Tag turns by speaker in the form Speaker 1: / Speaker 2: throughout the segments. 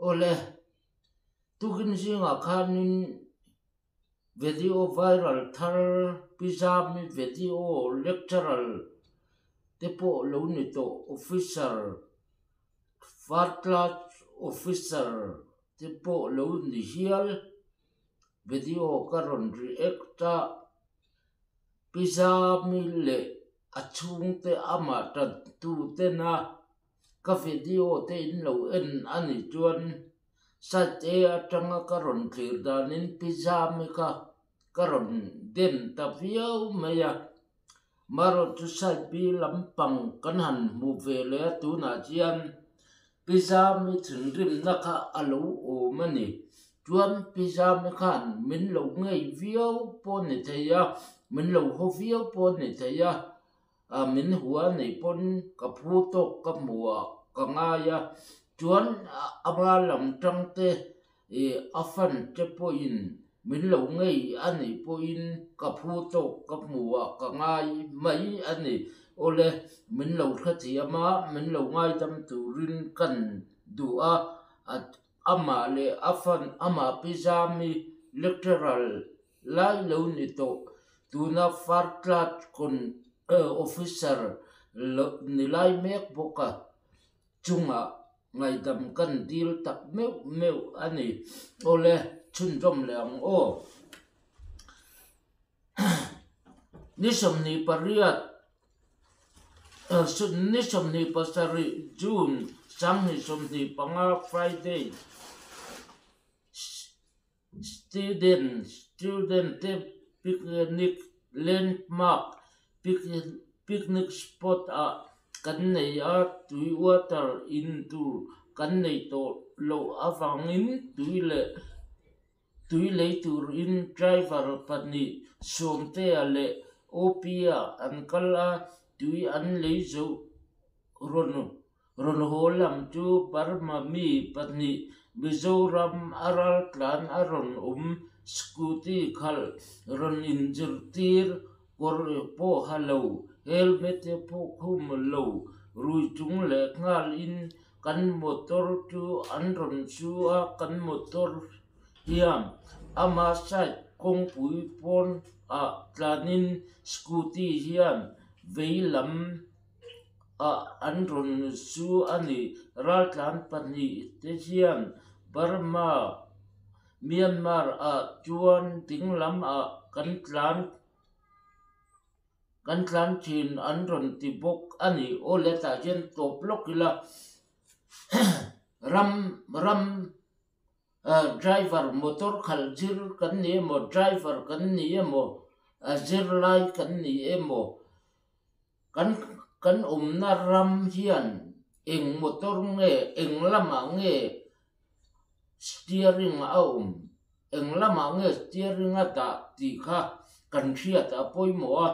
Speaker 1: Awle, tukin zingah khanin video viral thar Pi Zami video lecturer te pawh lo ni tawh officer, first class officer te pawh lo ni hial video ka rawn react a. Pi Zami leh a chhungte amah tantu tena ka video te in lo en a nih chuan side A atanga ka rawn thlir danin Pi Zami kha ka rawn den ta viau mai a, marawh chu side B lampang kan han hmu ve leh a tunah hian Pi Zami thinrimna kha a lo awm a ni. Chuan Pi Zami khan min lo ngei viau pawh a ni thei a, min lo haw viau pawh a ni thei a, min hua nei pawn ka phu tawk ka hmu ah ka ngai a. Chuan ama lam tang te Ih a fan te pawhin min lo ngei a nih pawhin ka phu tawk ka hmu ah ka ngai mai a ni. Awle, min lo hrethiam a, min lo ngaidam turin kan duh a, amah leh a fan amah Pi Zami lecturer lai lo ni tawh tuna First Class Officer ni lai mek bawk a. Chungah ngaihdam kan dil tak meuh meuh a ni. Awle, chhunzawm leh ang aw. Ni 28, ni 27 June 2025 Friday. Student student te picnic landmark picnic spot ah kan nei a tui water in tur kan nei tawh loh avangin tui leh tui lei turin driver pahnih Sawmtea leh Opia an kal a tui an lei zoh rawn Rawn haw lam chu Burma mi pahnih Mizoram a raltlan a rawn awm scooty khalh rawn inzirtir kawr pawh ha lo, helmet pawh khum lo rui chung leh nghalin kan motor chu an rawn su a, kan motor hian ama side kawngpui pawn ah tlanin scooty hian vei lam ah an rawn su a ni. Raltlan pahnih te hian Burma, Myanmar ah chuan ding lam ah kan tlan kan tlan thin an rawn ti bawk a ni. Aw le tah hian tawp lawk ila ram ram driver motor khalh zir kan ni emaw driver kan ni emaw zirlai kan ni emaw. Kan kan awmna ram hian eng motor nge eng lamah nge steering a awm eng lamah nge steering a dah tih kha kan hriat a pawimawh a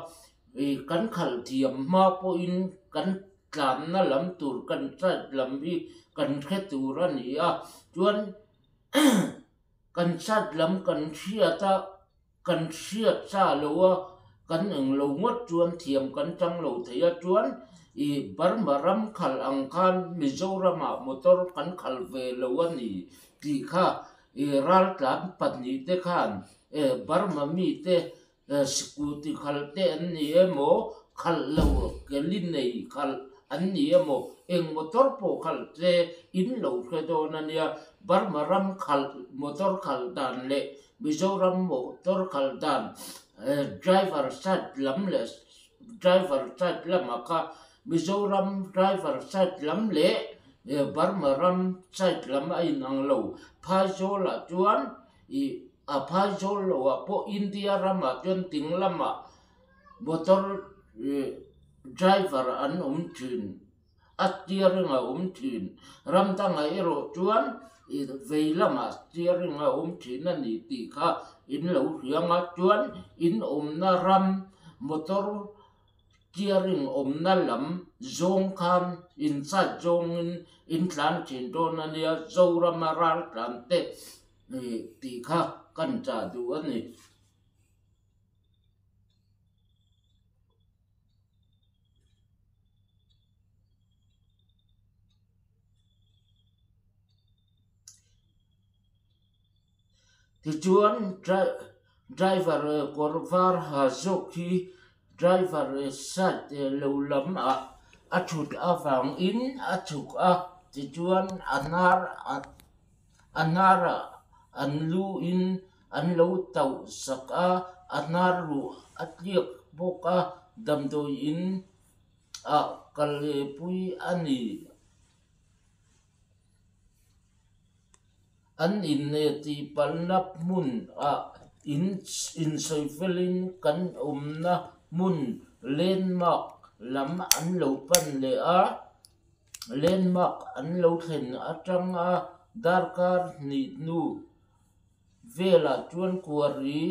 Speaker 1: ih kan khalh thiam hma pawhin kan tlanna lam tur kan side lam hi kan hre tur a ni a chuan kan side lam kan hriat a. Kan hriat sa lo a, kan eng lo ngawt chuan thiam kan chang lo thei a chuan ih Burma ram khalh ang khan Mizoramah motor kan khalh ve lo a ni tih kha ih raltlan pahnih te khan eh Burma mite scooty khalh te an ni emaw khalh lo keli nei khalh an ni emaw eng motor pawh khalh te in lo hre dawn a nia Burma ram khalh motor khalh dan leh Mizoram motor khalh dan driver side lam leh driver side lamah kha Mizoram driver side lam leh Burma ram side lam a inang lo. Phaizawlah chuan ih a Phaizawl loah pawh India ramah chuan ding lamah motor driver an awm thin. A steering a awm thin. Ram dangah erawh chuan vei lamah steering a awm thin a ni tih kha in lo hriang a, chuan in awmna ram motor steering awmna lam zawng khan in side zawngin in tlan thin dawn a nia, Zorama ral tlan te tih kha kan chah duh a ni. Tichuan driver kawr var ha zawk hi driver side lo lam ah a thut avangin a chhuk a tichuan a hnar a hnar ah an lu in an lo tauh sak a a hnar ruh a tliak bawk a damdawi in ah kalpui a ni. An inne tih palhna hmun ah insawi felin kan awmna hmun landmark lam an lo pan leh a, landmark an lo thlen atanga darkar hnih hnu velah chuan Quarry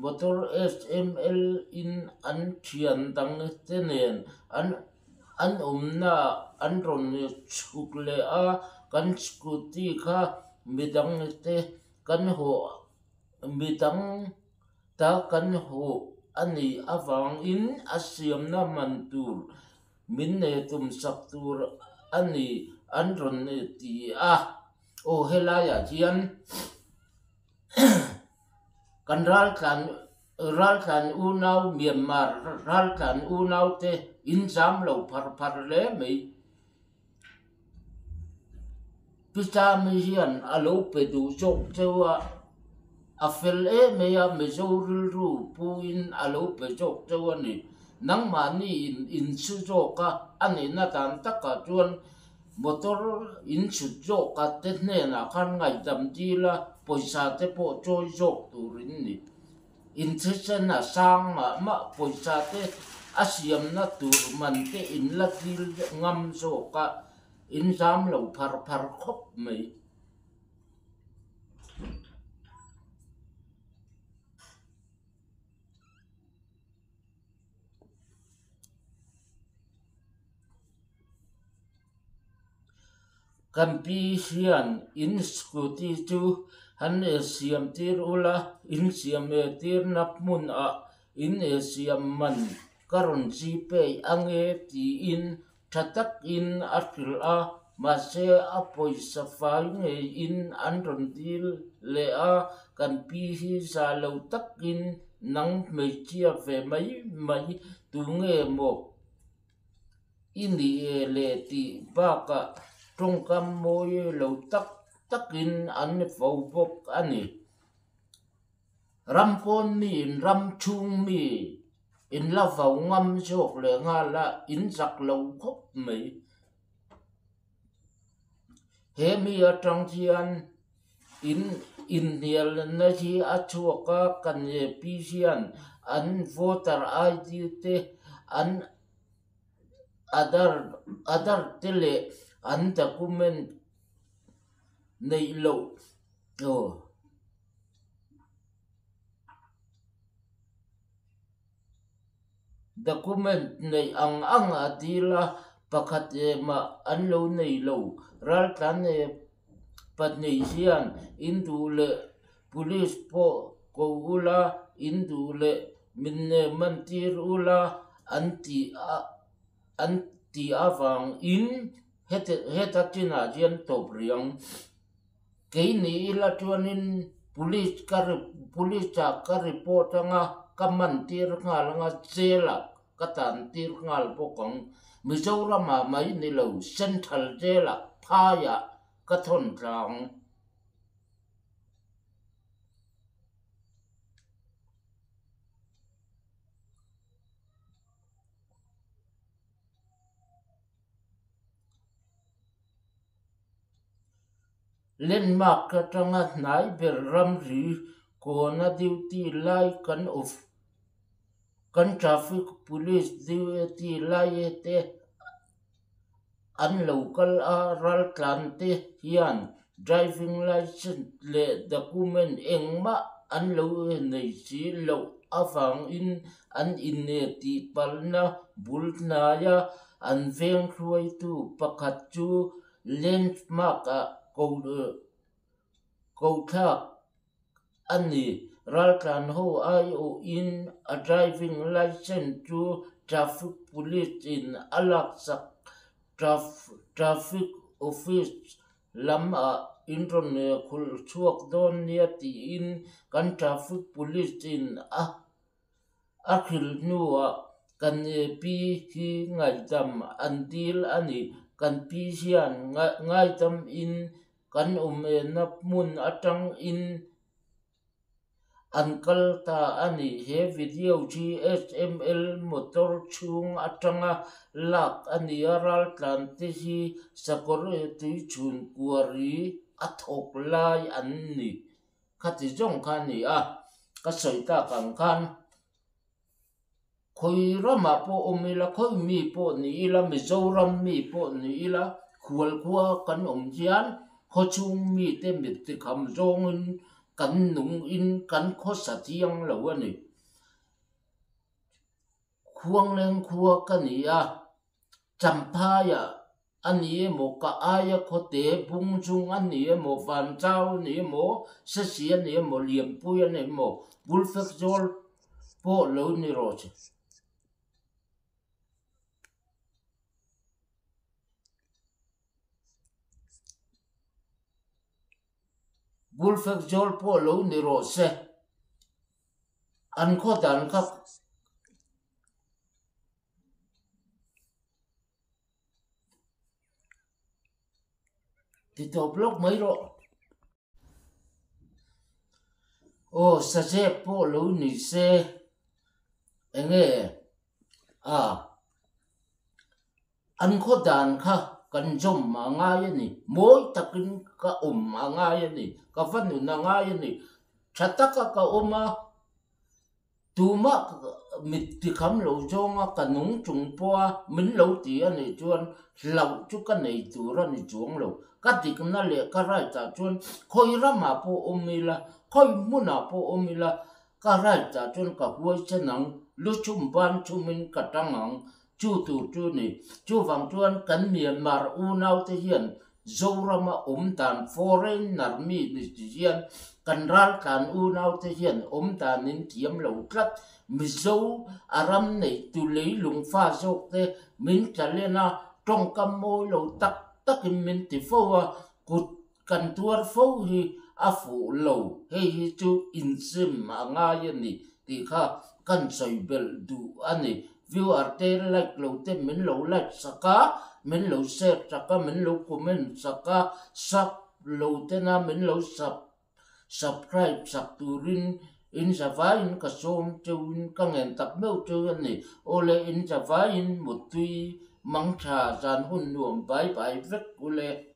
Speaker 1: motor SML in an thian dang te nen an An awmna an rawn chhuk leh a, kan scooty kha midang te kan hawh midang ta kan hawh a nih avangin a siamna man tur min nei tum sak tur a ni an rawn ti a. Aw helaiah hian kan raltlan Raltlan unau Myanmar raltlan unaute in zam lo phar phar hle mai. Pi Chami hian a lo pe duh zawk cheu a, a fel em mai a, Mizo rilru puin a lo pe zawk cheu a ni. Nangmahni in insu zawk a, a nihna dan takah chuan motor insut zawk a te hnenah khan ngaihdam dil a, pawisa te pawh chawi zawk tur in ni. Inthisen a sang mah mah pawisa te a siamna tur man te in la dil ngam zawk a, in zam lo phar phar khawp mai. Kan pi hian in scooty chu han siam tir ula, in siam tirna hmunah in siam man ka rawn gpay ange tiin tha takin a hrilh a, mahse a pawisa fai ngeiin an rawn dil leh a, kan pi hi za lo takin nang hmeichhia ve mai mai tunge maw? I ni e le tih bakah tawngkam mawi lo tak takin an fo bawk a ni. Ram pawn mi in ram chhung mi in la vau ngam zawk leh nghal a, in zak lo khawp mai. He mi atang hian in inhnialna hi a chhuak a, kan pi hian an voter ID te an Aadhaar Aadhaar te leh an document neih loh aw. Document neih ang ang a dil a, pakhat emah an lo nei lo. Raltlan leh pahnih hian in duh leh police pawh ko ula, in duh leh min mantir ula an tih a an tih avangin heta chinah hian tawp riang. Keini ila chuanin police ka police ah ka report anga ka man tir nghal anga jail ah ka tan tir nghal bawk ang. Mizoram ah mai ni lo central jail ah phai ah ka thawn tla ang. Landmark atanga hnai ber ramri kawna duty lai kan of kan traffic police duty lai te an lo kal a raltlan te hian driving licence leh document engmah an lo nei si loh avangin an inne tih palhna bul hnaia an veng hruaitu pakhat chu Landmark ah kohthlak a ni. Raltlan ho aiawhin a driving licence chu traffic police in a laksak traffic office. Lam ah in rawn khulh chhuak dawn nia tiin kan traffic police in a a hrilh hnuah kan pi hi ngaihdam an dil a ni. Kan pi hian ngaidam in kan awmna hmun atang in an kal ta a ni. He video hi SML motor chhung atanga lak a ni a, raltlan te hi sakawr tuichhun kuari a thawk lai an ni. Khati zawng kha a ni a, ka sawi tak ang khan khawi ramah pawh awm ila, khawi mi pawh ni ila, Mizoram mi pawh ni ila, khualkhua kan awm hian khawchhung mite mit tikham zawngin kan nungin kan khawsa thiang lo a ni. Khuangleng khua ka ni a, Champhaiah a ni emaw, ka aia khawte Bungzung a ni emaw, Vanchau a ni emaw, Sesi a ni emaw, Lianpui a ni emaw, Bulfekzawl pawh lo ni rawh se. Bulfekzawl pawh lo ni rawh se. An khaw dan kha. Ti tawp lawk mai rawh. Aw sazep pawh lo ni se enge a an khaw dan kha kan zawm a ngai a ni. Mawi takin ka awm a ngai a ni. Ka va nun a ngai a ni. Tha taka ka awm a. Tumah mit tikham lo zawnga ka nung chung pawha min lo ti a nih chuan hlauh chu ka nei tur a ni chuang lo. Ka dikna leh ka right ah chuan khawi ramah pawh awm ila, khawi hmunah pawh awm ila ka right ah chuan ka huaisen ang, lu chhum ban chhumin ka tang ang. Chu tur chu ni. Chuvang chuan kan Myanmar unaute hian Zorama awm dan foreigner mi ni si hian kan raltlan unaute hian awm danin thiam lo tlat. Mizo a ram neitu leilung fa zawkte min tla a, tawngkam mawi lo tak takin min ti fo a, kut kan tuar fo hi a fuh lo. Hei hi chu insim a ngai a ni tih kha kan sawi belh duh a ni. Viewer te like lo te min lo like sak a, min lo share sak a, min lo comment sak a, sub lo tena min lo sub subscribe sak turin in zavaiin ka sawm cheuhin ka ngen tak meuh cheu a ni. Awle in zavaiin muttui mangtha zan hun nuam bai bai vek ule.